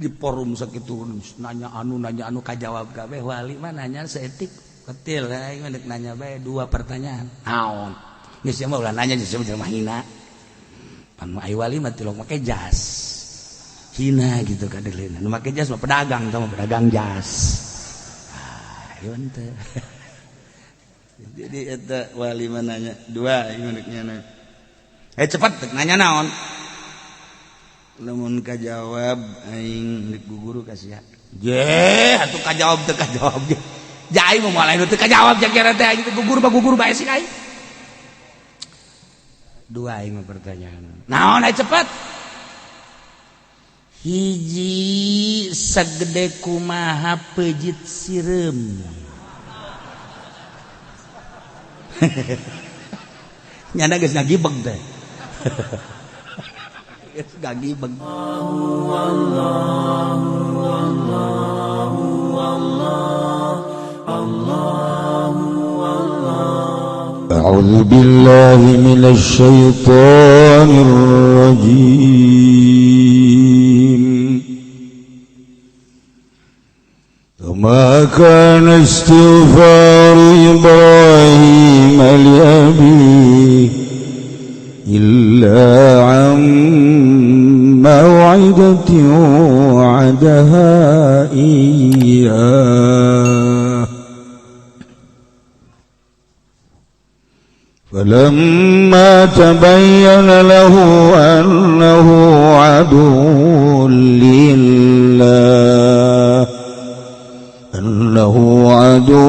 Di forum sakitu nanya anu kajawab kabeh. Wali mah nanya saeutik ketil, aing mah nanya bae dua pertanyaan. Naon? Geus mah ulah nanya, geus mah hina. Pan ai wali mah tilok make jas. Hina gitu kadelena. Nu make jas mah pedagang, tah mah pedagang jas. Ah, ieu teh. Jadi eta wali mah nanya dua, aing mah nanya. Eh cepat nanya naon? Lamun kajawab aing rek guguru ka sia. Je, atuh kajawab teu kajawab ge. Ja aing mah moal teu kajawab ja kira teh aing teh gugur ba gugur bae sih aing. Dua aing mah pertanyaan. Naon ai cepet? Hiji, sagede kumaha peujit sireum? Nyana geus ngagibeg teh. Geus ngagibeg. أعوذ بالله من الشيطان الرجيم. وما كان استغفار إبراهيم لأبيه إلا عن موعدة وعدها إياه فلما تبين له أنه عدو لله أنه عدو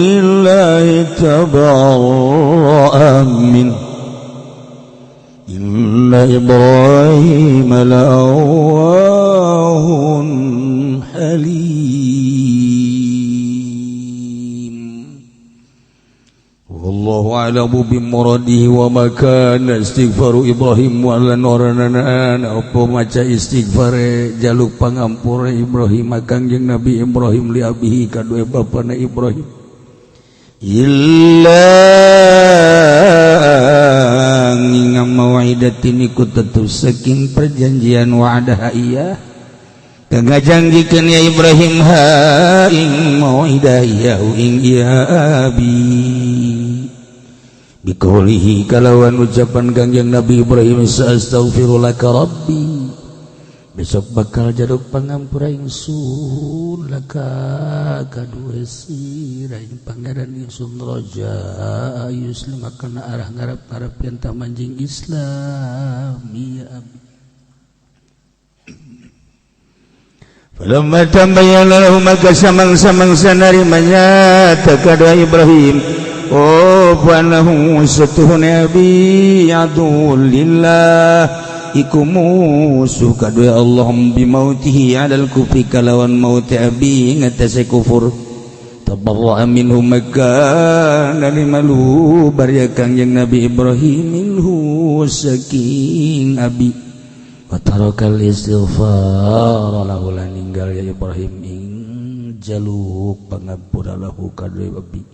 لله تبرأ منه إن إبراهيم لأواه حليم. والله أعلم بمراده. وما كان استغفار إبراهيم wala noranana apa maca istighfar jaluk pangampura Ibrahim Kangjeng Nabi Ibrahim li abihi kadue bapana Ibrahim illa ngingam mau'idatin iku tetep saking perjanjian wa'adaha iya kangajangikeun ya Ibrahim ha ing mau'idah iya ing ya abi biqaulihi kalawan ucapan Kangjeng Nabi Ibrahim astaghfirulaka rabbi besok bakal jaluk pangampura ingsun laka kadue sira ing pangeran ingsun raja yuslim kana arah ngarep-ngarep yen ta manjing Islam ya abi. Falamma tabayyana lahu maka samang-samangsa narimanya takada Ibrahim oh anahu satuhun abi adu lillah iku musuh kadue Allah bimautihi alal kufri kalawan maut abi ngatasi kufur tabarra'a minhu maka narimalu barya Kangjeng Nabi Ibrahim minhu saking abi wa tarakal istighfar lahu lan ninggal ya Ibrahim ing jaluk pangampura lahu kadue abi.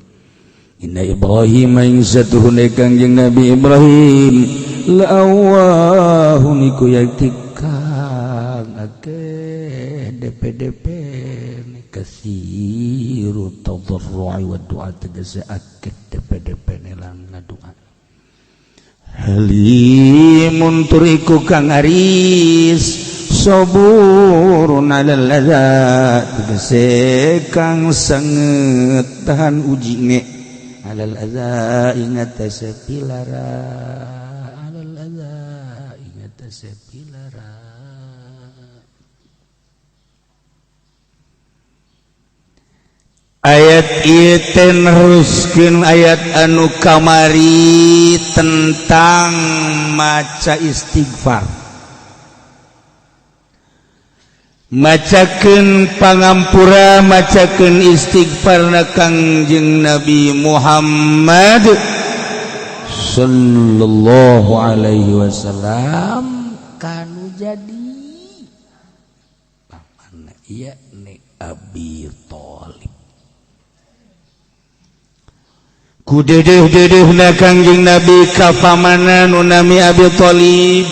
Inna Ibrahim ing satuhune Kangjeng Nabi Ibrahim la'awahun iku yakti kang akeh DPDP kasiru tadarru'i wa du'a tegese akeh DPDP lan ngadua halimun turiku kang aris saburun alal adza tegese kang sanget tahan uji nge alal adza ingat sepilara alal adza ingat sepilara. Ayat ieu teh neruskeun ayat anu kamari tentang maca istighfar, macakeun pangampura, macakeun istighfarna Kangjeng Nabi Muhammad sallallahu alaihi wasallam kanu jadi paman yakni Abi Thalib. Ku dedeh-dedehna Kangjeng Nabi ka pamanan nu nami Abi Thalib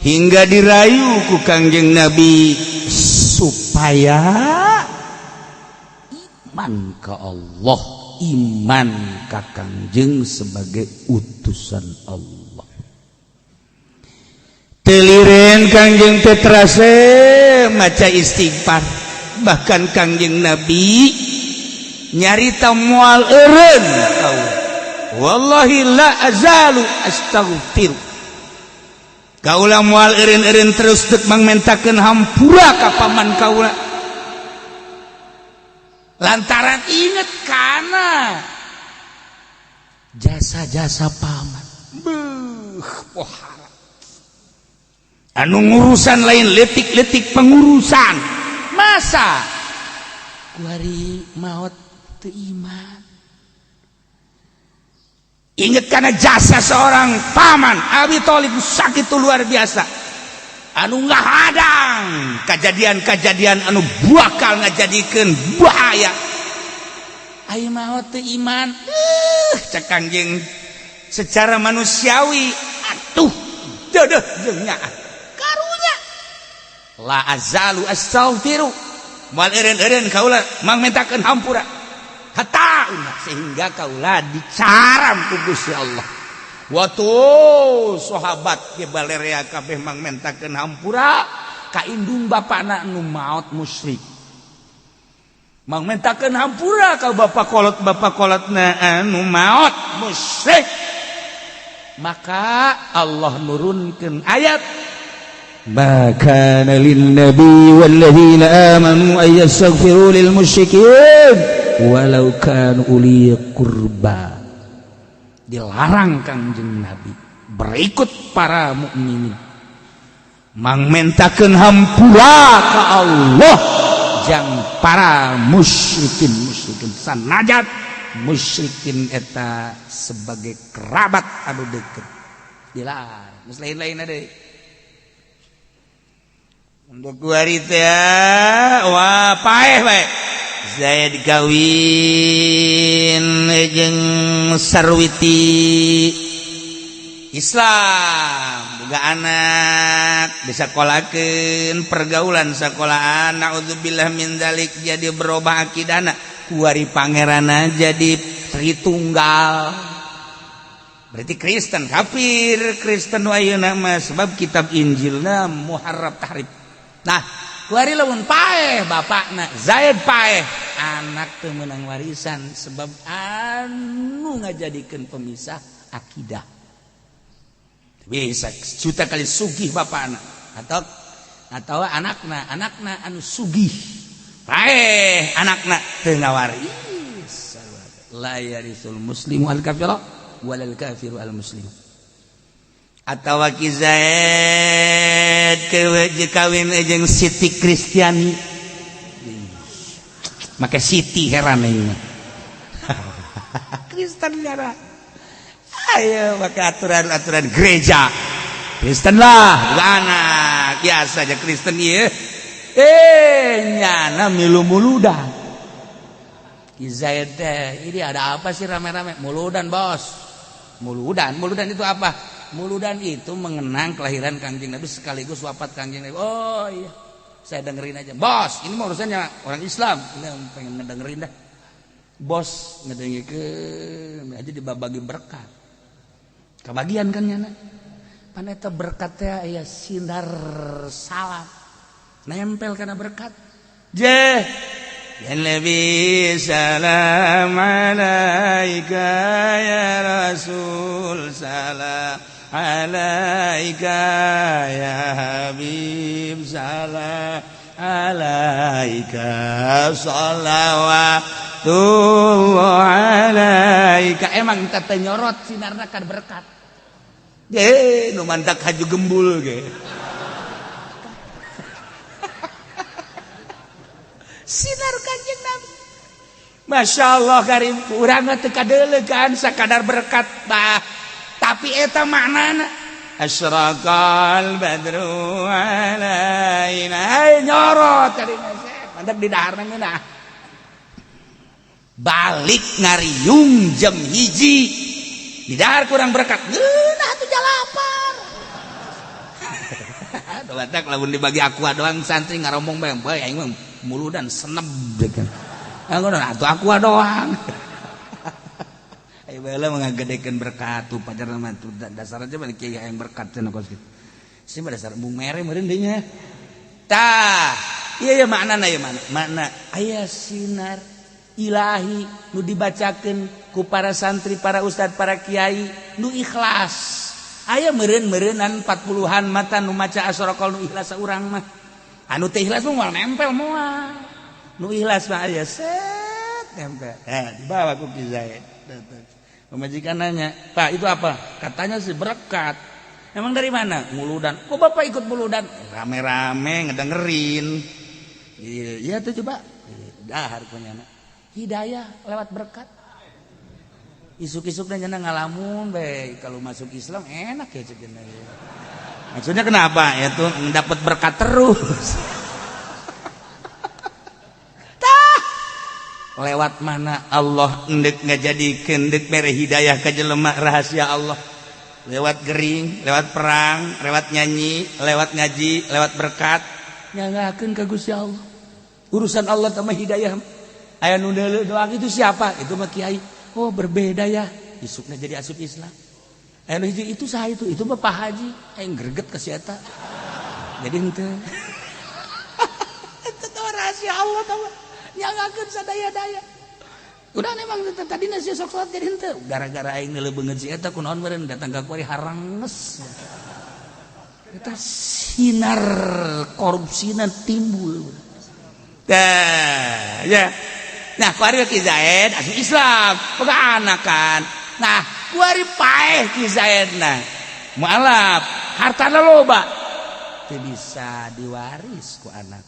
Hingga dirayu ku Kangjeng Nabi supaya iman ke Allah, iman ka Kangjeng sebagai utusan Allah. Teu liren Kangjeng teh terase maca istighfar. Bahkan Kangjeng Nabi nyarita moal eureun, "Wallahi la azalu astaghfir." Kaula moal eureun-eureun terus dek mangmentakeun hampura ka paman kaula, lantaran inget kana jasa-jasa paman. Beuh, pohara anu ngurusan lain letik-letik pengurusan. Masa kuari maut teu iman? Ingat karena jasa seorang paman Abi Thalib sakit itu luar biasa, anu ngahadang kejadian-kejadian anu bakal ngajadikeun bahaya. Ayo maut teu iman. Cek Kangjeng, secara manusiawi atuh deudeuh jeung nyaah. Karunya. La azalu astaghfiru, moal eureun-eureun kaula mangmentakeun hampura hatta sehingga kaula dicaram ku Gusti Allah. Waktu sahabat ge balerea kabeh mangmentakeun hampura ka indung bapakna nu maot musyrik, mangmentakeun hampura ka bapak kolot, bapak kolotna anu maot musyrik. Maka Allah nurunkeun ayat. ما كان للنبي والذين آمنوا أن يستغفروا للمشركين walau kanu uli qurba. Dilarang Kangjeng Nabi berikut para mukminin mangmentakeun hampura ka Allah jang para musyrikin. Musyrikin sanajat musyrikin eta sebagai kerabat anu deket dilarang. Geus lain-lain ada. Untuk kuari teh, wah, paeh bae. Zaid kawin jeung Sarwiti, Islam, boga anak, disekolakeun, pergaulan sekolahan, naudzubillah min dzalik, jadi berubah akidahna. Kuari pangeranna jadi Tritunggal, berarti Kristen, kafir Kristen ayeuna mah, sebab kitab Injilna muharraf, tahrif. Nah, kuari lamun paeh bapakna Zaid, paeh anak teu meunang warisan, sebab anu ngajadikeun pemisah akidah. Bisa juta kali sugih bapakna atau anakna, anakna anu sugih, paeh anakna teu ngawaris. La yarisul muslimu al kafira walal kafiru al muslim. Atau Ki Zaid kawin jeung Siti Kristiani, make Siti, heran ini. Kristen gara ayo pakai aturan-aturan gereja Kristen lah, anak biasa aja Kristen iya. Eh, nyana milu muludan. Ki Zaid teh, "Ini ada apa sih rame-rame?" "Muludan, Bos." "Muludan? Muludan itu apa?" "Muludan itu mengenang kelahiran Kangjeng Nabi sekaligus wafat Kangjeng Nabi." "Oh iya, saya dengerin aja, Bos. Ini mau urusannya orang Islam, ini pengen ngedengerin dah, Bos." Ngedengerin aja dibagi berkat, kebagian kan nyana. Paneta berkatnya ya sinar salam nempel karena berkat. Je Ya Nabi salam alaika, ya Rasul salam alaika, ya Habib salam alaika, salawatullah alaika. Emang tete nyorot sinarna kan berkat. Ge nu mantak haju gembul ge. Sinar Kanjeng Nabi. Masya Allah karim, urang mah teu kadeulegan sakadar berkat bah. Tapi eta maknana asyraqal badru alaina. Ay, nyorot tadi mantak di daharna ngeunah. Balik ngariung jam 1 di dahar kurang berkat, ngeunah tuh jalapar. Batak lamun dibagi aqua doang santri ngarombong bae bae aing mah muludan seneb kan. Ngono atuh aqua doang. Ayo baheula mah ngagedekeun berkat tuh pacar mah tuh dasar aja mah kiai hayang berkat cenah kos kitu. Sih mah dasar embung mere meureun deui nya. Tah, ieu maknana ieu makna. Makna aya sinar ilahi nu dibacakeun ku para santri, para ustad, para kiai nu ikhlas. Aya meureun-meureunan 40-an mata nu maca asyraqal nu ikhlas urang mah. Anu teu ikhlas mah moal nempel moal. Nu ikhlas mah aya set nempel. Dibawa ku Ki Zaid. Pemajikan nanya, "Pak, itu apa?" Katanya sih berkat. Emang dari mana? Muludan. Kok Bapak ikut muludan? Rame-rame ngedengerin. Iya tuh coba. Dahar punya anak. Hidayah lewat berkat. Isuk-isuk nanya ngalamun bae kalau masuk Islam enak ya cek. Maksudnya kenapa? Ya tuh dapat berkat terus. Tah. Lewat mana Allah endek ngajadikeun endek mere hidayah ka jelema, rahasia Allah. Lewat gering, lewat perang, lewat nyanyi, lewat ngaji, lewat berkat. Nyanggakeun ka Gusti Allah. Urusan Allah sama hidayah. Aya nu doang itu siapa? Itu mah kiai. Oh, berbeda ya. Isukna jadi asup Islam. Aya nu hiji itu saha itu? Itu mah Pak Haji. Aing greget ka si eta. Jadi henteu. Itu teh rahasia Allah tah. Nyanggakeun sadaya-daya. Udah emang tadi nasi sok salat jadi henteu. Gara-gara aing neuleuh beungeut si eta kunaon meureun datang ka kuari haranges. Eta sinar korupsina timbul. Tah, ya. Nah, kuari Ki Zaid asup Islam, boga anak kan. Nah, kuari paeh Ki Zaid nah. Mualaf, hartana loba. Teu bisa diwaris ku anak.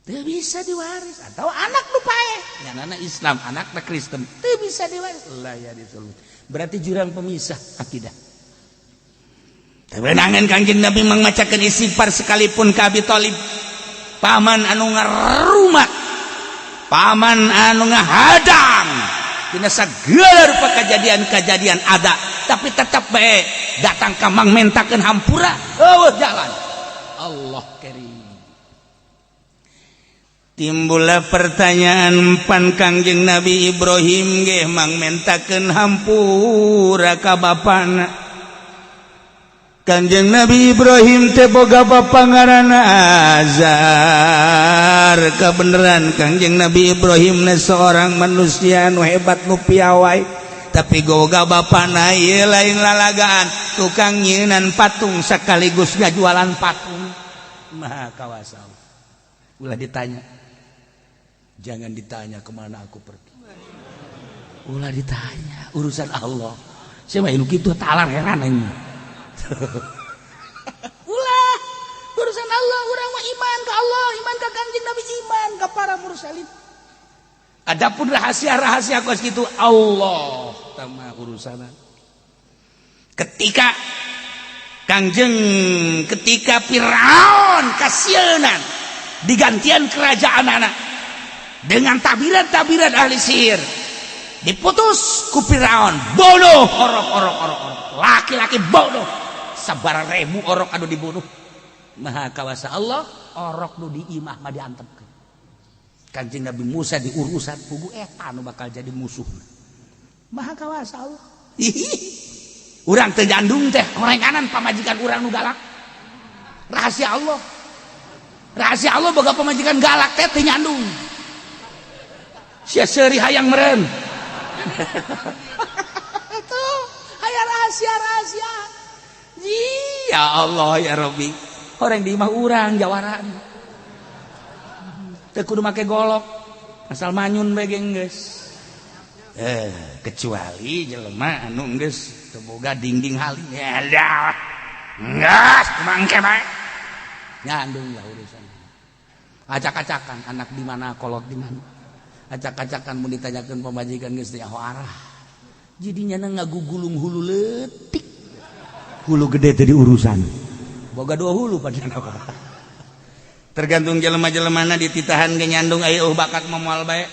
Teu bisa diwaris atau anak nu paeh. Nyanana Islam, anakna Kristen, teu bisa diwaris. Lah ya disuruh. Berarti jurang pemisah akidah. Tebenangan Kangjeng Nabi mangmacakeun istighfar sekalipun ka Abi Thalib. Paman anu ngarumat, paman anu ngahadang dina sagala rupa kejadian-kejadian ada, tapi tetap bae datang ka mang mentakeun hampura, eueuh jalan. Allah karim. Timbullah pertanyaan, pan Kangjeng Nabi Ibrahim ge mang mentakeun hampura ka bapana. Kanjeng Nabi Ibrahim teh boga bapa ngaranna Azar. Kebenaran Kanjeng Nabi Ibrahim na seorang manusia nu hebat, nu piawai, tapi boga bapana ieu lain lalagaan, tukang nyieunan patung sekaligus ngajualan patung. Maha kawasa. Ulah ditanya, jangan ditanya kemana aku pergi, ulah ditanya urusan Allah. Saya mah kitu talar heran ini. Ulah, urusan Allah. Urang mah iman ke Allah, iman ke Kanjeng Nabi, iman ke para mursalin. Adapun rahasia-rahasia kos gitu Allah sama urusan. Ketika Kangjeng, ketika Firaun kasieunan digantian kerajaan anak dengan tabiran-tabiran ahli sihir, diputus ku Firaun, bunuh orok orok orok orok laki-laki, bunuh sabara ribu orok anu dibunuh. Maha kawasa Allah, orok nu di imah mah diantepkeun. Kanjeng Nabi Musa diurusan pugu eta nu bakal jadi musuh. Maha kawasa Allah. Urang teu jandung teh kanan pamajikan urang nu galak. Rahasia Allah, rahasia Allah, boga pamajikan galak teh teu nyandung. Sia seuri hayang meureun. Itu aya rahasia-rahasia. Ya Allah ya Rabbi, orang di imah urang jawara teu kudu make golok, asal manyun bae geus. Kecuali jelema anu geus teu boga dinding haling ya dah geus mangke bae nyandung lah. Urusan acak-acakan, anak di mana, kolot di mana, acak-acakan. Mun ditanyakeun pamajikan geus teu arah, jadinya ngagugulung hulu leutik, hulu gede tadi urusan boga dua hulu pada. Tergantung jelema-jelemana, dititahan ge nyandung. Ayo bakat moal bae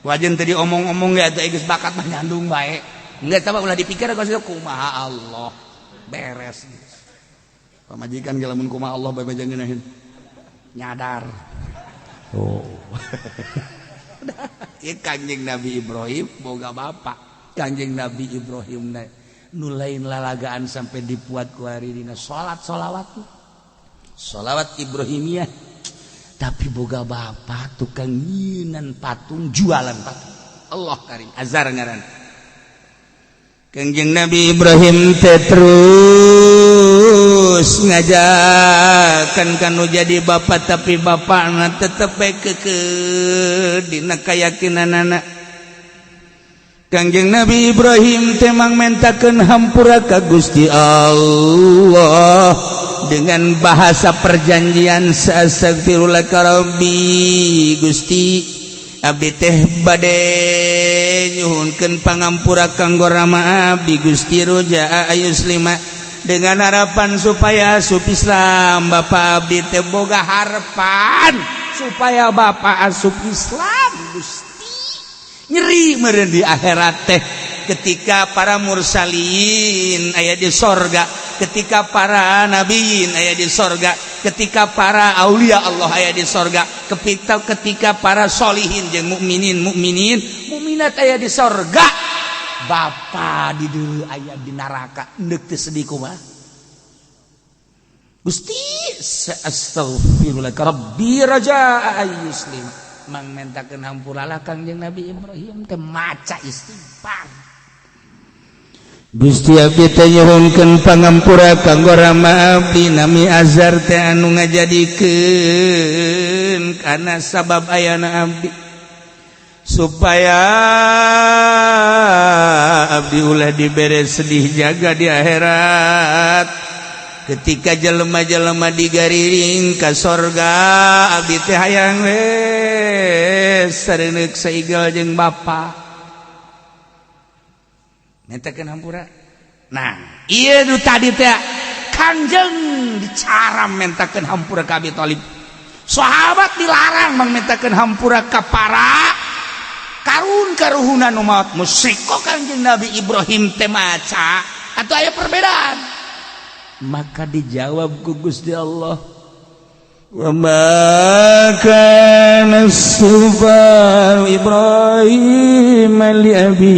wajen tadi omong-omong ge atuh, geus bakat mah nyandung bae. Enggak, coba ulah dipikir kos kumaha Allah beres. Pamajikan ge lamun kumaha Allah bae ngeunaheun. Nyadar. Oh. Ieu Kanjeng Nabi Ibrahim boga bapak. Kanjeng Nabi Ibrahim nu lain lalagaan sampai dipuat ku hari dina salat solawat. Solawat Ibrahimiyah. Tapi boga bapak tukang nyieunan patung, jualan patung. Allah karim, Azar ngaran. Kangjeng Nabi Ibrahim teh terus ngajakan kanu jadi bapak, tapi bapakna tetep bae keukeuh dina keyakinanana. Kangjeng Nabi Ibrahim teh mangmentakeun hampura ka Gusti Allah dengan bahasa perjanjian, "Astagfirullah laka rabbi." Gusti, abdi teh bade nyuhunkeun pangampura kanggo rama abdi, Gusti, roja ayyuslima, dengan harapan supaya asup Islam. Bapak abdi teh boga harapan supaya bapak asup Islam, Gusti. Nyeri meureun di akhirat teh ketika para mursalin aya di sorga, ketika para nabiin aya di sorga, ketika para aulia Allah aya di sorga, ketika para solihin jeung mukminin, mukminin, mukminat aya di sorga, bapak di dulu aya di neraka. Endek teu sedih kumaha, Gusti? "Astagfirullah rabbi raja ayyuslim." Mangmentakeun hampura lah Kangjeng Nabi Ibrahim teh, maca istighfar. Gusti, abdi teh nyuhunkeun pangampura kanggo rama abdi nami Azar teh anu ngajadikeun kana sabab ayana abdi, supaya abdi ulah dibere sedih jaga di akhirat ketika jelema-jelema digariring ka sorga. Abdi teh hayang we sareungeuk saigel jeung bapa. Mentakeun hampura. Nah, ieu nu tadi teh Kangjeng dicaram mentakeun hampura ka Abi Thalib. Sahabat dilarang mangmentakeun hampura ka para karun karuhunan umat musyrik, kok Kangjeng Nabi Ibrahim teh maca atau aya perbedaan? Maka dijawab ku Gusti Allah. Wa ma kana istighfar Ibrahim li abi.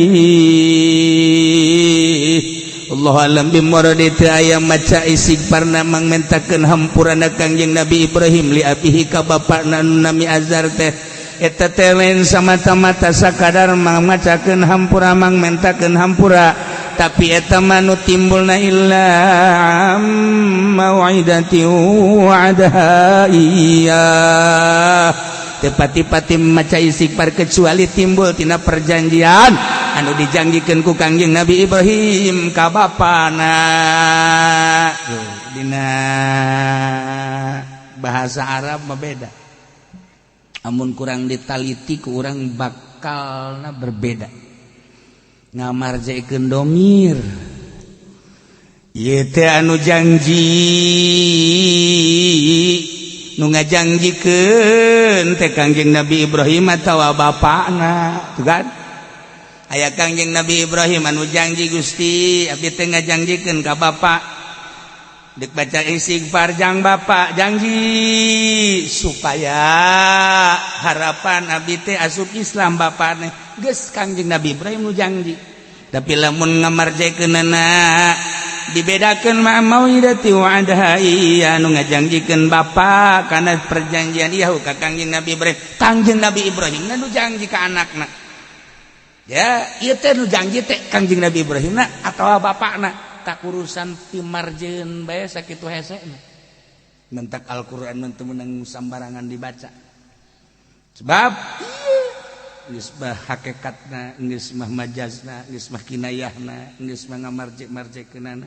Allah alam bimuradi. Teu aya maca istighfar mangmentakeun hampurana Kangjeng Nabi Ibrahim li abihi ka bapakna nami Azar teh. Eta teh lain samata-mata sakadar mangmacakeun hampura, mangmentakeun hampura, tapi eta mah nu timbulna illa mau'idati wa'adaha iyyah. Teu pati-pati maca istighfar kecuali timbul tina perjanjian anu dijanjikeun ku Kangjeng Nabi Ibrahim ka bapana. Dina bahasa Arab mah beda, amun kurang ditaliti ku urang bakalna berbeda. Ngamarjekeun domir. Ieu teh anu janji, nu ngajanjikeun teh Kangjeng Nabi Ibrahim atawa bapakna. Tuh kan aya Kangjeng Nabi Ibrahim anu janji, "Gusti, abdi teh ngajanjikeun ka bapak dek baca istighfar jang bapak, janji supaya harapan abdi teh asup Islam bapakna." Geus, Kangjeng Nabi Ibrahim nu janji, tapi lamun ngamarjekeunana dibedakan ma mauidati wa'adaha iya, nu ngajanjikeun bapak karena perjanjian ieu ka Kangjeng Nabi Ibrahim. Kangjeng Nabi Ibrahim nu janji ka anakna ya. Ieu teh nu janji teh Kangjeng Nabi Ibrahim na atawa bapakna? Tak urusan pimarjeun bae sakitu hese. Mentak Al-Qur'an teu meunang sambarangan dibaca, sebab geus mah hakikatna, geus mah majazna, geus mah kinayahna, geus mah ngamarjek-marjekeunana.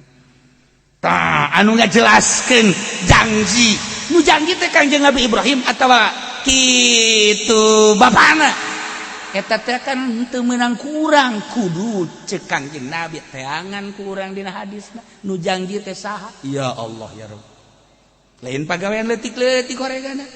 Tah, anu ngajelaskeun janji, nu janji teh Kangjeng Nabi Ibrahim atawa kitu bapana, eta teh kan teu meunang kurang, kudu cek Kangjeng Nabi teangan kurang dina hadisna nu janji teh saha. Ya Allah ya Rabb, lain pagawean leutik-leutik koregana.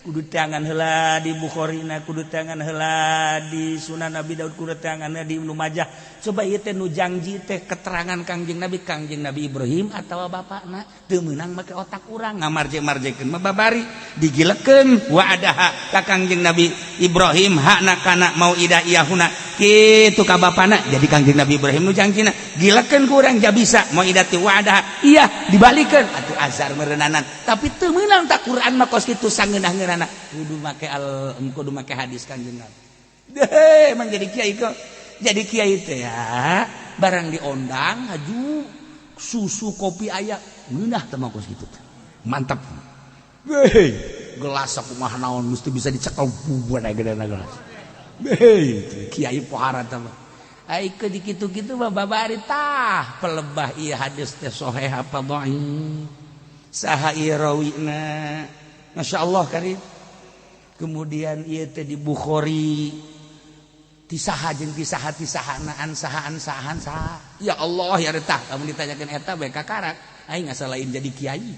Kudu teangan heula di Bukhari na, kudu teangan heula di Sunan Abi Daud, kudu teangan heula di Ibnu Majah. Coba ieu teh nu jangji teh keterangan Kangjeng Nabi, Kangjeng Nabi Ibrahim atawa bapakna teu meunang make otak urang ngamarje-marjekeun mah babari digilekeun wa adaha ka Kangjeng Nabi Ibrahim hakna kana mau idah iyahuna kitu ka bapana. Jadi Kangjeng Nabi Ibrahim nu jangjina gilekeun ku urang ja bisa mau idati wa adaha iya dibalikeun atuh azar meureunanan tapi teu meunang tak Quran mah kos kitu sangeunah-ngeunah kudu make al kudu make hadis Kangjeng Nabi. Deh, emang jadi kiai kok. Jadi kiai teh ya, barang diondang haju susu kopi aya ngeunah teh mah kos kitu teh. Mantap. Hei, gelas kumaha naon mesti bisa dicekel bubuan aya gedena gelas. Hei, kiai pohara teh mah. Ai ke di kitu-kitu mah babari tah pelebah ieu hadis teh sahih apa dhaif. Saha ieu rawina. Masya Allah karim. Kemudian ieu teh di Bukhari tisaha jeung tisaha tisahanaan sahaan sahaan saha. Ya Allah ya retah lamun ditanyakeun eta bae kakarak aing asa lain jadi kiai.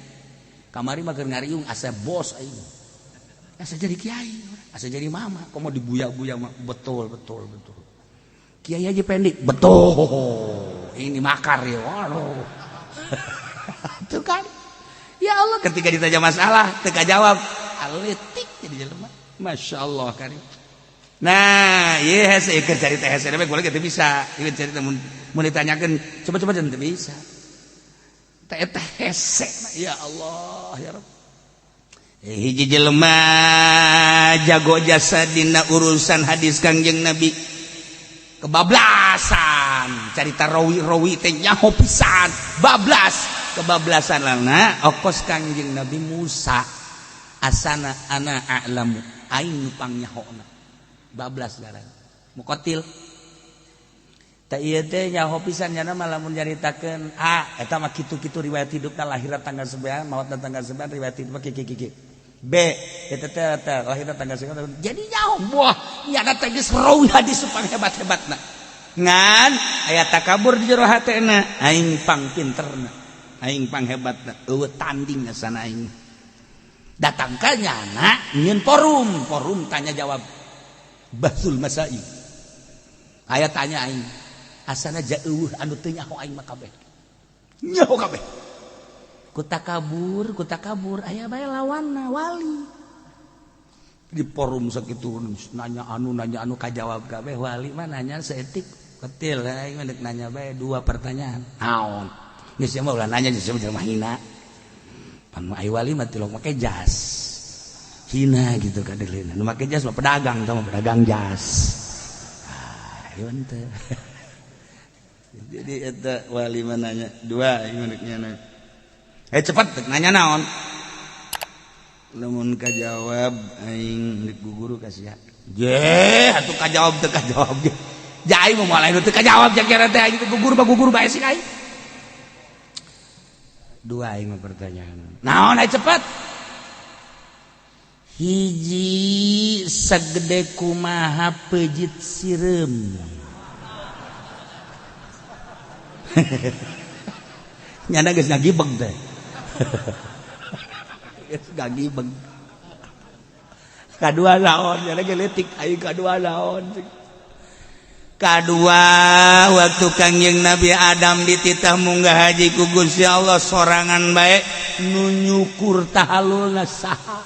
Kamari mah keur ngariung asa bos aing. Asa jadi kiai, asa jadi mama, komo dibuya-buya mah betul betul betul. Kiai aja pendek, betul. Ini makar ya. Waduh. Itu kan. Ya Allah ketika ditanya masalah teka jawab aletik jadi jelema. Masya Allah karim. Nah, iya hese keur carita hese bae boleh teu bisa. Ieu carita mun ditanyakeun coba-coba teu bisa. Teh eta hese ya Allah ya Rabb. Hiji jelema jago jasa dina urusan hadis Kangjeng Nabi. Kebablasan carita rawi-rawi teh nyaho pisan bablas kebablasan lana okos Kangjeng Nabi Musa asana ana a'lamu aing nu pangnyahoona bablas ngaran muqatil tah ieu teh nyaho pisan nya mah lamun nyaritakeun a eta mah kitu-kitu riwayat hidupna lahirna tanggal 9 maotna tanggal 9 riwayat hidup mah kieu B eta teh lahirna tanggal 9 jadi nyaho buah nyana teh geus rawi hadis pang hebat-hebatna ngan aya takabur di jero hatena aing pang pinterna aing pang hebatna eueuh tanding sana aing datang ka nyana nyieun forum forum tanya jawab Basul Masai aya tanya aing asana jauh anu teu nyaho aing mah kabeh nyaho kabeh ku takabur aya bae lawanna wali di forum sakitu nanya anu kajawab kabeh wali mah nanya saeutik ketil aing mah nanya bae dua pertanyaan naon geus mah ulah nanya geus mah hina pan ai wali mah tilok make jas hina gitu kadelina nu make jas mah pedagang tah mah pedagang jas ah ieu teh jadi eta wali mah nanya dua aing mah nanya cepat nanya naon lamun kajawab aing deuk guru kasih je atuh kajawab teu kajawab ge ja aing mah moal anu teu kajawab ja kira teh aing gugur mah gugur bae sih aing dua aing mah pertanyaan naon aing cepat hiji sagede kumaha pejit sireum nyana geus ngagibeg teh geus ngagibeg kadua naon nyana ge leutik aing kadua naon kadua waktu Kangjeng Nabi Adam dititah munggah haji ku Gusti Allah sorangan bae nu nyukur tahalulna saha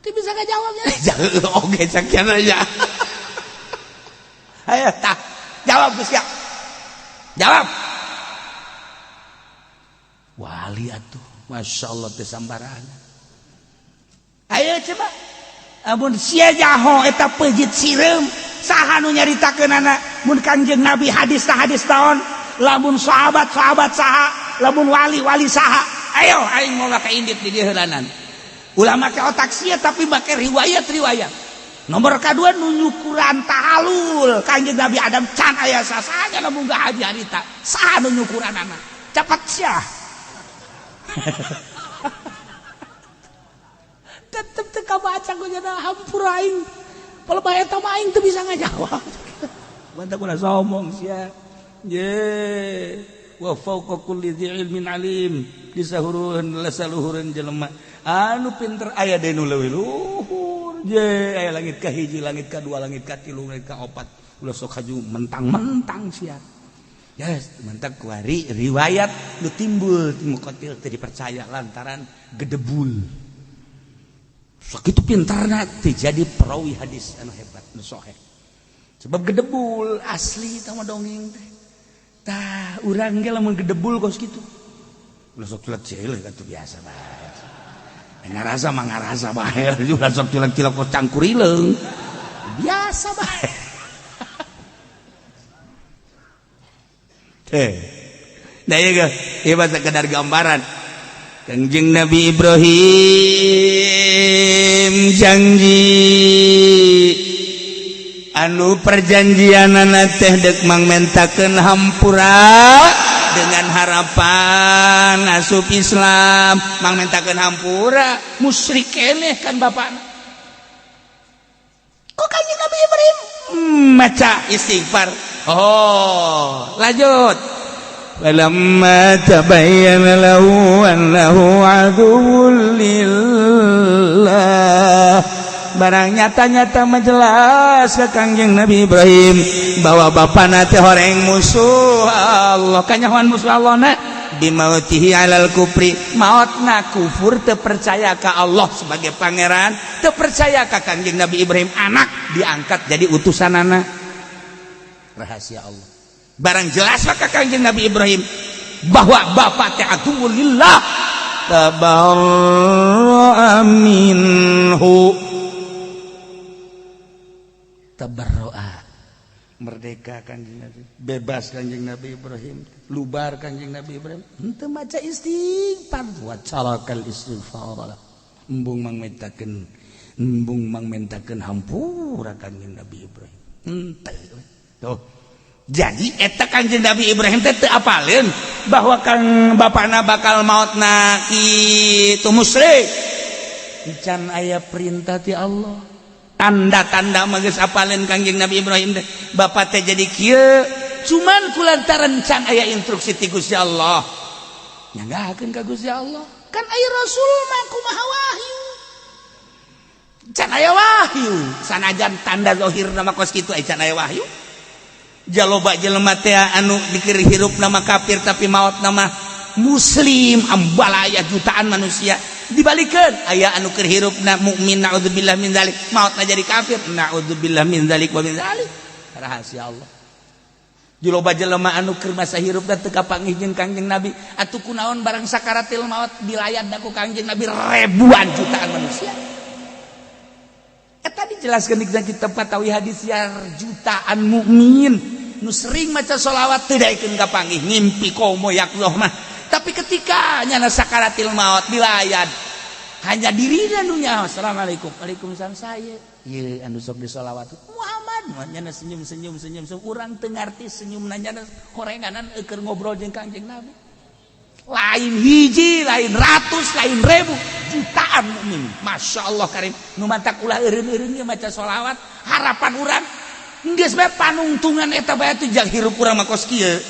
teu bisa ngajawabnya oge sakian aja ayo tah jawab geus ya jawab wali atuh Masya Allah teh sambarangan ayo coba amun sia jaho eta pejit sireum saha nu nyaritakeunana mun Kangjeng Nabi hadis ta hadis taon lamun sahabat sahabat saha lamun wali wali saha ayo aing moal ka indit di dieu heulanan ulah make otak sia tapi make riwayat riwayat nomor kadua nu nyukuran tahalul Kangjeng Nabi Adam can aya sasanya nu munggah haji harita saha nu nyukuranana capat sia tetep teu kabaca ku nya hampura aing palebah eta mah aing teu bisa ngajawab mantap ulah sombong sia ye wa fawqa kulli dzi ilmin alim Di saluhureun jelema anu pinter aya deui nu leuwih luhur. Je aya langit ka hiji, langit ka dua, langit ka tilu, langit ka opat. Ulah sok haju mentang-mentang sia. Yes, mentak kuari riwayat nu timbul ti Muqatil teu dipercaya lantaran gedebul. Sakitu pintarna teu jadi perawi hadis anu hebat, nu sahih. Sebab gedebul asli tah mah dongeng teh. Tah urang ge lamun gedebul kos kitu. Ulah sok cilek-cilek atuh biasa bae. Ngarasa mah ngarasa bae, ulah sok cilek-cilek kos cangkurileung. Biasa bae. Nah, iya ieu mah sekedar gambaran. Kangjeng Nabi Ibrahim janji anu perjanjianana teh dek mangmentakeun hampura dengan harapan asup Islam, mangmentakeun hampura musyrik keneh kan bapakna. Kok Kangjeng Nabi Ibrahim maca istighfar. Oh, lanjut. Falamma tabayyana lahu annahu aduwwun lillah. Barang nyata-nyata menjelas ke Kangjeng Nabi Ibrahim bahwa bapana teh horeng musuh Allah, kanyahoan musuh Allah na bimautihi alal kufri, maotna kufur, teu percaya ka Allah sebagai pangeran, teu percaya ka Kangjeng Nabi Ibrahim anak diangkat jadi utusanana. Rahasia Allah. Barang jelas maka Kangjeng Nabi Ibrahim bahwa bapak teh aduwwun lillah, tabarra'a minhu, tabarra'a, merdeka Kangjeng Nabi, bebas Kangjeng Nabi Ibrahim, lubar Kangjeng Nabi Ibrahim, henteu maca istighfar wa tarakal istighfar. Embung mangmentakeun hampura Kangjeng Nabi Ibrahim. Henteu. Tuh. Jadi eta Kangjeng Nabi Ibrahim teh teu apaleun bahwa kang bapana bakal maotna kitu musyrik. Can aya perintah ti Allah. Tanda-tanda mah geus apaleun Kangjeng Nabi Ibrahim teh bapak teh jadi kieu, cuman kulantaran can aya instruksi ti Gusti Allah. Nyanggakeun ka Gusti Allah. Kan aya Rasul mah kumaha wahyu. Can aya wahyu, sanajan tanda zahirna mah kos kitu can aya wahyu. Jaloba jelema teh anu dikir hirup nama kafir tapi maot nama muslim, ambalaya jutaan manusia dibalikeun aya anu keur hirupna mukmin naudzubillah min dzalik maotna jadi kafir naudzubillah min dzalik wa min dzalik. Rahasia Allah. Jaloba jelema anu keur masa hirupna teu kapanggih jeung Kangjeng Nabi atuh kunaon barang sakaratil maot dilayat ku Kangjeng Nabi ribuan jutaan manusia. Eta dijelaskeun di kitab Fatawi hadis ya jutaan mukmin nu sering maca sholawat teu daekeun kapanggih ngimpi komo yakzoh mah, tapi ketika nyana sakaratil maut dilayat hanya dirina nu nyaho assalamualaikum waalaikumsalam saya ieu anu sok disolawat Muhammad nyana senyum-senyum senyum urang teu ngarti senyumna nyana horenganan keur ngobrol jeung Kangjeng Nabi. Lain hiji, lain ratus, lain ribu, jutaan mukmin. Masya Allah karim nu mantak ulah eureun-eureun ge maca sholawat harapan urang geus bae panungtungan eta bae teh jang hirup urang mah kos kieu.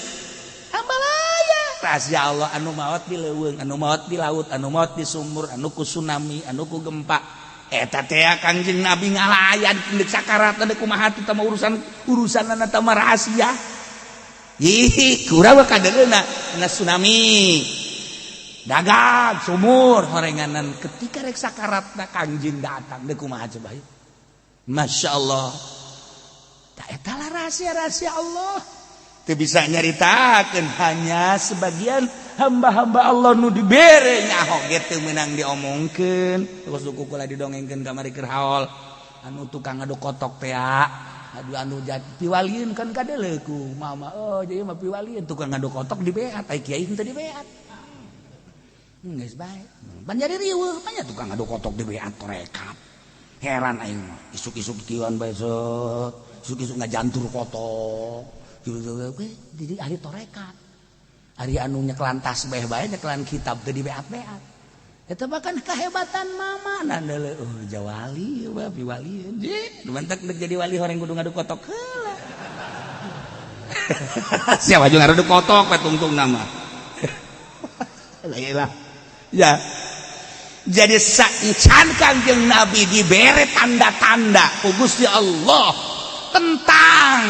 Ambalaya rahasia Allah anu maot di leuweung, anu maot di laut, anu maot di sumur, anu ku tsunami, anu ku gempa. Eta teh Kangjeng Nabi ngalayan deuk sakarat deuk kumaha teh mah urusan urusanna teh mah rahasia. Ih, kurang mah kadeuna na tsunami. Dagang sumur horenganan ketika rek sakaratna Kangjeng datang deuk kumaha coba. Masya Allah. Tak eta lah rahasia-rahasia Allah. Teu bisa nyaritakeun hanya sebagian hamba-hamba Allah nu dibere nyaho ge teu meunang diomongkeun. Terus ku kula didongengkeun kamari keur haol anu tukang ngaduk kotok teh aduh anu jati piwalieun kan kadeuleu ku mama oh jadi mah piwalieun tukang ngaduk kotok dibeat ai kiai henteu dibeat. Geus bae. Pan jadi riweuh banyak tukang ngaduk kotok dibeat torekat. Heran aing mah isuk-isuk kieuan bae set isuk-isuk ngajantur kotok. Jadi ahli torekat. Ari anu nyekelan tasbih bae nyekelan kitab teu dibeat-beat. Eta bahkan kehebatan mama nah deuleu oh jawali bae piwalieun. Di mantak deuk jadi wali horeng kudu ngaduk kotok heula. Siapa juga ngaduk kotok bae tungtung nama. Lah ya, jadi saencan Kangjeng Nabi dibere tanda-tanda ku Gusti Allah tentang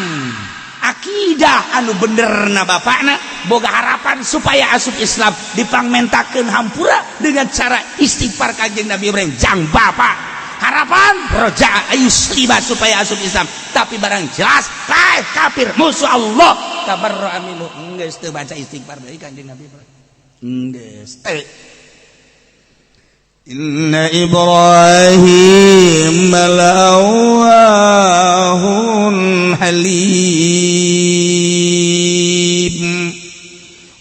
akidah anu bener na, bapakna boga harapan supaya asup Islam, dipangmentakeun hampura dengan cara istighfar. Kanjeng Nabi Ibrahim jang bapak, harapan roja ayuslima supaya asup Islam, tapi barang jelas kae kafir, musuh Allah, tabarra minhu, geus teu baca istighfar deui Kanjeng Nabi Ibrahim, geus teu. Inna Ibrahim la'awwahun halim.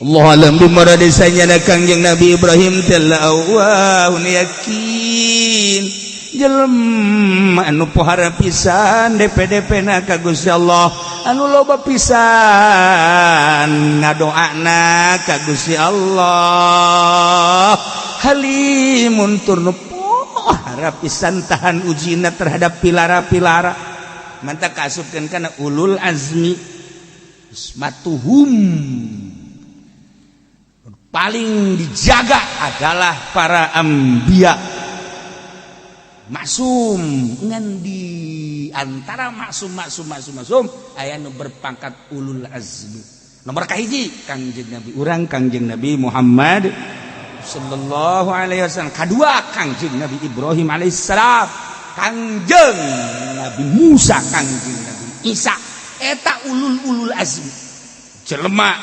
Allah alam bimuradi, sanyana Kangjeng Nabi Ibrahim teh la'awwahun, yakin jelema anu pohara pisan DPDP na ka Gusti Allah, anu loba pisan ngadoana ka Gusti Allah, halimun, tur nu pohara pisan tahan ujina terhadap pilara-pilara. Mantap kaasupkeun kana ulul azmi, ismatuhum, paling dijaga adalah para anbiya maksum. Ngan di antara maksum maksum maksum maksum aya nu berpangkat ulul azmi. Nomor kahiji Kangjeng Nabi urang, Kangjeng Nabi Muhammad sallallahu alaihi wasallam. Kadua Kangjeng Nabi Ibrahim alaihissalam, Kangjeng Nabi Musa, Kangjeng Nabi Isa. Eta ulul ulul azmi, jelema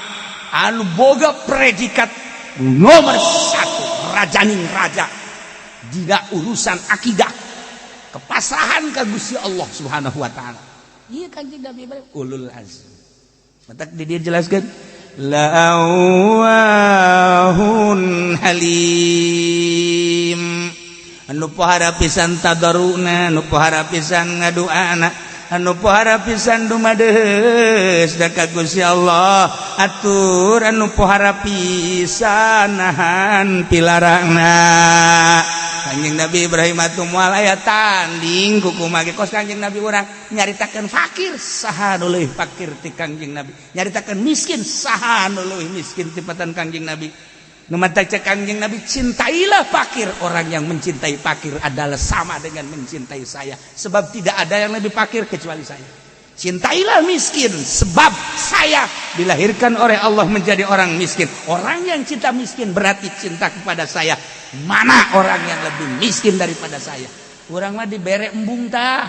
anu boga predikat nomor satu, rajaning raja dina urusan akidah, kepasrahan ka Gusti Allah Subhanahu wa taala. Iya, Kanjeng Nabi Ibrahim ulul azmi. Matak di dia jelaskan la'awwahun halim, anu pohara pisan tadaruna, anu pohara pisan ngaduana, anu pohara pisan dumadeus da ka Gusti Allah, atur anu pohara pisan nahan pilarangna. Kanjeng Nabi Ibrahim atuh moal aya tanding kukumaha ge kos Kanjeng Nabi urang. Nyaritakeun fakir, saha nu leuwih fakir ti Kanjeng Nabi? Nyaritakeun miskin, saha nu leuwih miskin tibatan Kanjeng Nabi? Nu matak cek Kanjeng Nabi, "Cintailah fakir. Orang yang mencintai fakir adalah sama dengan mencintai saya, sebab tidak ada yang lebih fakir kecuali saya. Cintailah miskin, sebab saya dilahirkan oleh Allah menjadi orang miskin. Orang yang cinta miskin berarti cinta kepada saya. Mana orang yang lebih miskin daripada saya?" Urang mah dibere embung tah,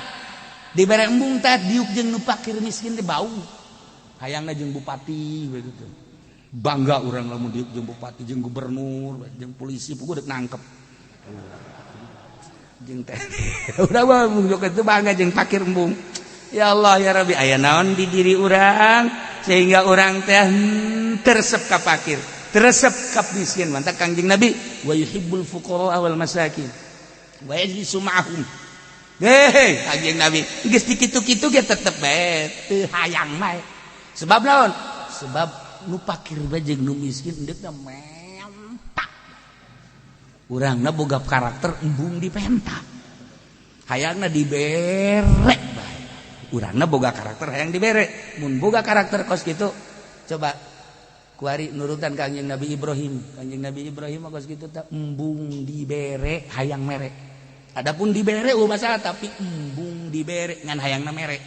dibere embung tah, diuk jeung nu fakir miskin teh bau. Hayangna jeung bupati begitu. Bangga urang lamun diuk jeung bupati, jeung gubernur, jeung polisi, puguh dek nangkep. Jeung teh urang mah itu bangga jeung fakir embung. Ya Allah ya Rabbi, aya naon di diri urang sehingga urang teh teresep ka fakir, teresep ka miskin? Mantap Kangjeng Nabi wa yuhibbul fuqara wal masakin wa yajlisu ma'ahum. Hei, Kangjeng Nabi geus dikitu-kitu ge tetep bae teu hayang bae. Sebab naon? Sebab nu fakir bae jeung nu miskin endeukna menta. Urangna boga karakter embung dipenta. Hayangna dibere bae. Urangna boga karakter hayang dibere. Mun boga karakter kos kitu, coba kuari nurutan Kangjeng Nabi Ibrahim. Kangjeng Nabi Ibrahim mah kos kitu teh, embung dibere hayang mere. Adapun dibere euweuh masalah, tapi embung dibere ngan hayangna mere.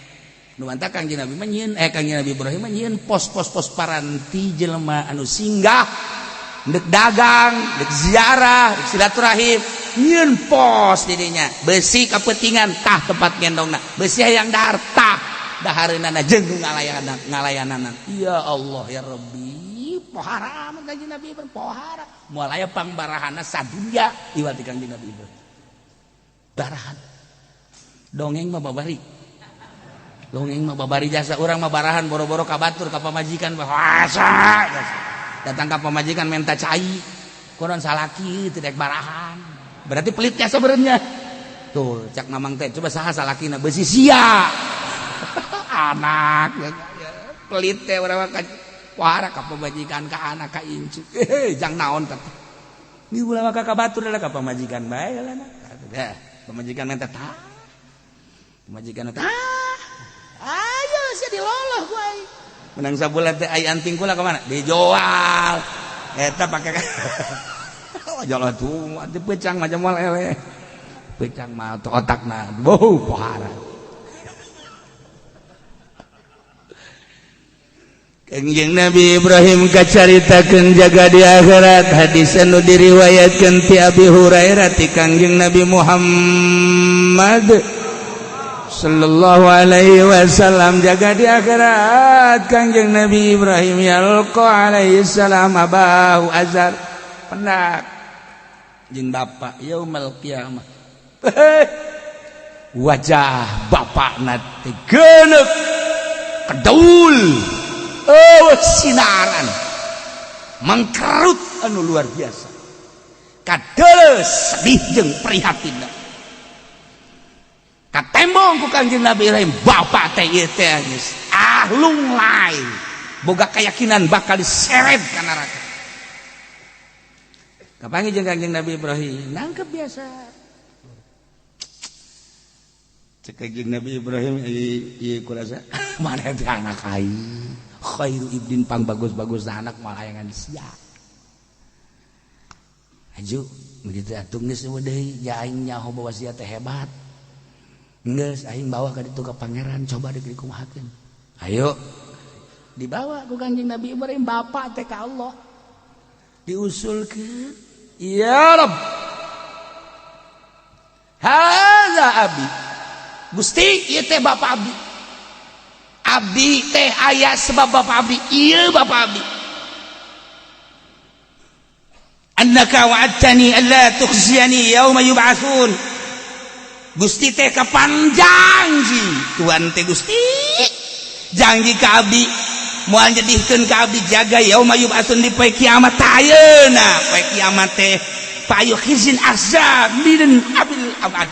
Nu mantap Kangjeng Nabi mah nyieun, eh, Kangjeng Nabi Ibrahim mah nyieun pos-pos pos paranti jelema anu singgah ndek dagang, ndek ziarah, ndek silaturahim, nyieun pos didinya. Besi kapetingan tah tempat gendongna, besi hayang dahar tah dahareunana, jeung ngalayanan ngalayanan. Ya Allah ya Rabbi, pohara amat Kanjeng Nabi Ibrahim, pohara. Moal aya pangbarahana sadunya iwal ti Kanjeng Nabi Ibrahim. Barahan. Dongeng mah babari. Dongeng mah babari jasa, urang mah barahan boro-boro ka batur, ka pamajikan asa. Datang ka pamajikan minta cai. Konon salaki tidak barahan. Berarti pelit ya sebenarnya. Tuh, cak mamang teh coba saha salakina, besi sia. Anak ya, pelit teh urang mah wara ka pamajikan, ka anak, ka incu. Eh, jang naon teh. Ini ulah mah ka batur lah, ka pamajikan bae lah. Ya, pamajikan minta tah. Pamajikan tah. Ayo sia diloloh ku aing. Menang sabulan teh ai anting kula kemana? Dijual. Eta pake jalan tuh pecang macam mal eleh. Pecang mah otakna bau pohara. Kangjeng Nabi Ibrahim kacaritakeun jaga di akhirat hadis anu diriwayatkeun ti Abi Hurairah ti Kangjeng Nabi Muhammad sallallahu alaihi wasallam jaga di akhirat Kangjeng Nabi Ibrahim yalqa alaihi salam abahu azar pendak jeung bapak yaumal qiyamah. Wajah bapakna teh geuneuk kedaul sinaran mengkerut anu luar biasa kadeuleuh sedih jeung prihatin katembong ku Kangjeng Nabi Ibrahim bapak teh ieu teh geus ah lunglai boga keyakinan bakal diseret ka neraka. Kapanggih jeung Kangjeng Nabi Ibrahim nangkep biasa cek Kangjeng Nabi Ibrahim ieu kurasa mana teh anak aing khairu ibdin pang bagus-bagus anak malah hayangan sia. Aju begitu atuh geus deui ya aing nyaho bahwa sia teh hebat. Geus aing bawa ka ditu ka pangeran coba deuk dikumahakeun. Ayo dibawa ku Kangjeng Nabi Ibrahim bapak teh ka Allah. Diusulkeun, ya Rabb. Hadza abi. Gusti ieu teh bapak abdi. Abdi teh aya sebab bapak abdi ieu bapak abdi. Annaka wa'adtani alla tukhziyani yauma yub'atsun. Gusti teh kapan janji Tuhan teh Gusti janji ka abdi moal nyedihkeun ka abdi jaga yauma yub'atsun di poe kiamat ayeuna poe kiamat teh payu khizin azab min abil abad.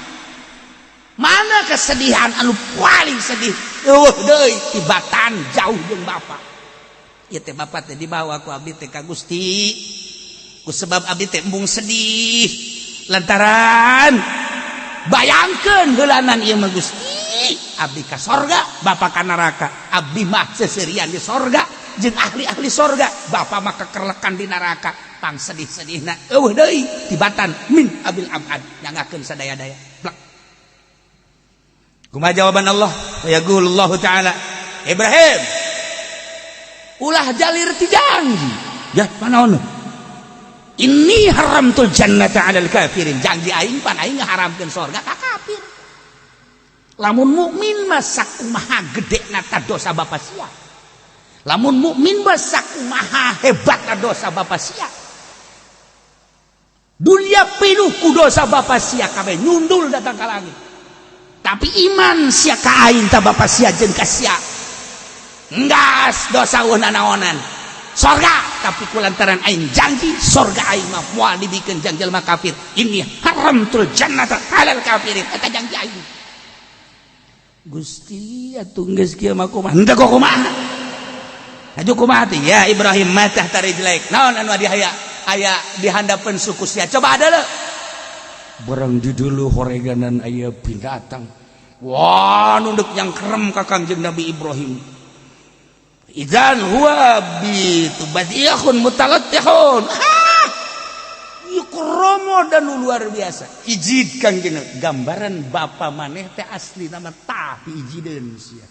Mana kesedihan anu paling sedih eueuh deui tibatan jauh jeung bapa. Ieu teh bapa teh dibawa ku abdi teh ka Gusti. Ku sebab abdi teh embung sedih lantaran bayangkeun heulanan ieu mah Gusti. Abdi ka sorga, bapa ka neraka. Abdi mah seserian di sorga jeung ahli-ahli sorga, bapa mah kekerlekan di neraka. Pang sedih-sedihna eueuh deui tibatan min abil abad nyangakeun sadaya-daya. Kumaha jawaban Allah? Yaqulullahu ta'ala, Ibrahim, ulah jalir ti janji. Ya, panaon? Inni haramtul jannata 'alal kafirin. Janji aing pan aing ngaharamkeun sorga ka kafir. Lamun mukmin mah sakumaha gedena ta dosa bapa sia. Lamun mukmin mah sakumaha hebatna dosa bapa sia. Dunia pinuh ku dosa bapa sia kabeh nyundul datang ka langit. Tapi iman sia ka aing ta bapa sia jeung ka sia. Enggas dosa eueuh nanaonan. Sorga tapi kulantaran aing janji sorga aing mah moal dibikeun jang jelema kafir. Ini haramtul jannata alal kafirin. Eta janji aing. Gusti atuh geus kieu mah kumaha? Henteu kok kumaha? Aju kumaha teh? Ya Ibrahim matah tarijlaik. Naon anu adi aya? Aya di handapeun suku sia. Coba ada leuh. Barang di dulu horeganan aya binatang. Wah, nunduk yang kerem ka Kangjeng Nabi Ibrahim. Idzan huwa bi tubadiyahun mutalattihun. Ieu kromo dan luar biasa. Ijid Kangjeng gambaran bapa maneh teh asli nama tah diijideun sia.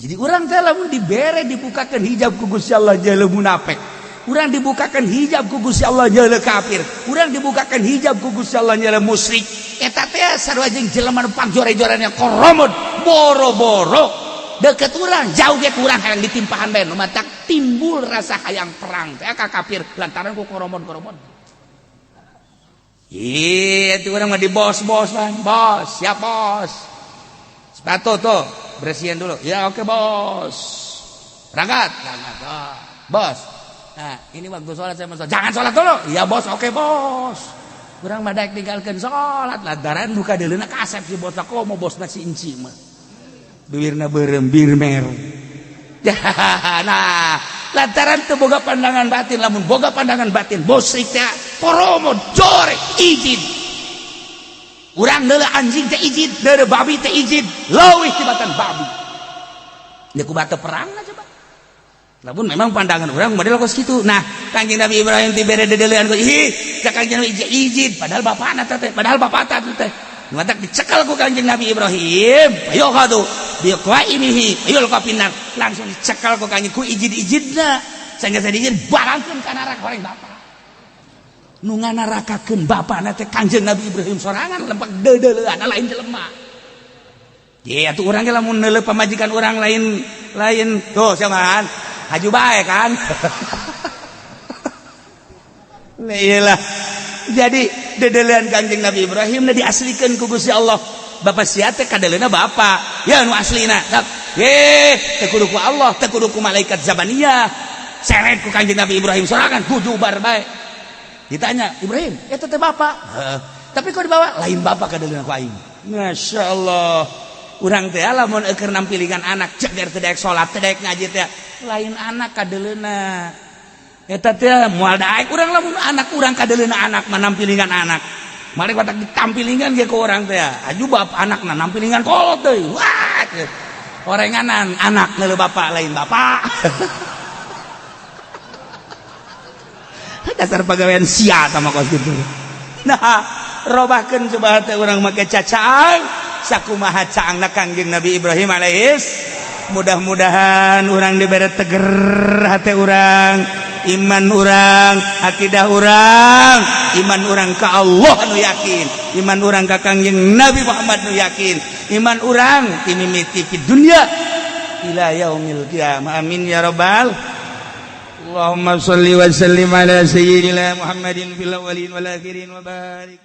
Jadi urang teh lamun dibere dibukakeun hijab ku Gusti Allah jeuleuh munafik. Urang dibukakan hijab ku Gusti Allah jeuleuh kafir. Urang dibukakan hijab ku Gusti Allah jeuleuh musyrik. Eta teh sarua jeung jelema nu pangjore-jorena koromod boro-boro deket urang jauh ge kurang hayang ditimpahan bae nu matak timbul rasa hayang perang teh ka kafir lantaran ku koromod-koromod. Ih, itu urang mah di bos-bos bang. Bos, siap bos. Sepatu tuh bersihin dulu. Ya oke bos. Berangkat. Berangkat. Oh, bos. Nah, ini waktu sholat saya mau sholat. Jangan sholat dulu. Ya bos, oke bos. Urang mah daek tinggalkeun sholat lantaran buka deuleuna kasep si bos komo bosna si inci mah. Bibirna beureum birmer. Nah, lantaran teu boga pandangan batin, lamun boga pandangan batin bosrik teh koromo jorek izin. Urang deuleu anjing teh izin, deuleu babi teh izin, leuwih tibatan babi. Deuk kumaha teu perang coba. Lamun memang pandangan orang model kos kitu. Nah, Kanjeng Nabi Ibrahim dibere dedelean ku ih, cak Kanjeng Nabi izin, padahal bapakna teh, padahal bapak teh. Matak dicekal ku Kanjeng Nabi Ibrahim. Ayo kadu biqaimihi yulqa finnar. Langsung dicekal ku Kanjeng ku izin-izinna. Sanggeus izin barangkeun ka neraka horeng bapak. Nu nganarakakeun bapakna teh Kanjeng Nabi Ibrahim sorangan lempak deudeulean lain jelema. Ye atuh urang ge lamun neuleuh pamajikan urang lain lain tuh siapa haju bae kan. Nah, iyalah. Jadi dedelean Kanjeng Nabi Ibrahim na diaslikan ku Gusti Allah. Bapak sia teh kadeleuna bapak. Ya nu aslina. Ye, teu kudu ku Allah, teu kudu ku malaikat zabaniyah. Seret ku Kanjeng Nabi Ibrahim sorangan gujubar bae. Ditanya, "Ibrahim, eta teh bapak?" Heeh. Tapi kok dibawa? Lain bapak kadeleuna ku aing. Masya Allah. Urang teh lamun keur nampilingan anak ceger teu daek salat, teu daek ngaji teh lain anak kadeleuna. Eta teh moal daek urang lamun anak urang kadeleuna anak mah nampilingan anak. Mari batak ditampilingan ge ku urang teh. Aju bap anakna nampilingan kolot deui. Wah. Orenganan anak neuleuh bapak lain bapak. Dasar pagawean sia sama kos kitu. Nah, robahkeun coba teh urang make cacaang sakumaha caangna Kangjeng Nabi Ibrahim alaihis. Mudah-mudahan urang dibere teger hati urang, iman urang, akidah urang, iman urang ka Allah nu yakin, iman urang ka Kangjeng Nabi Muhammad nu yakin, iman urang timimiti di dunia ila yaumil qiyamah. Amin ya rabbal. Allahumma shalli wa sallim ala sayyidina Muhammadin fil awwalin wal akhirin wa barik.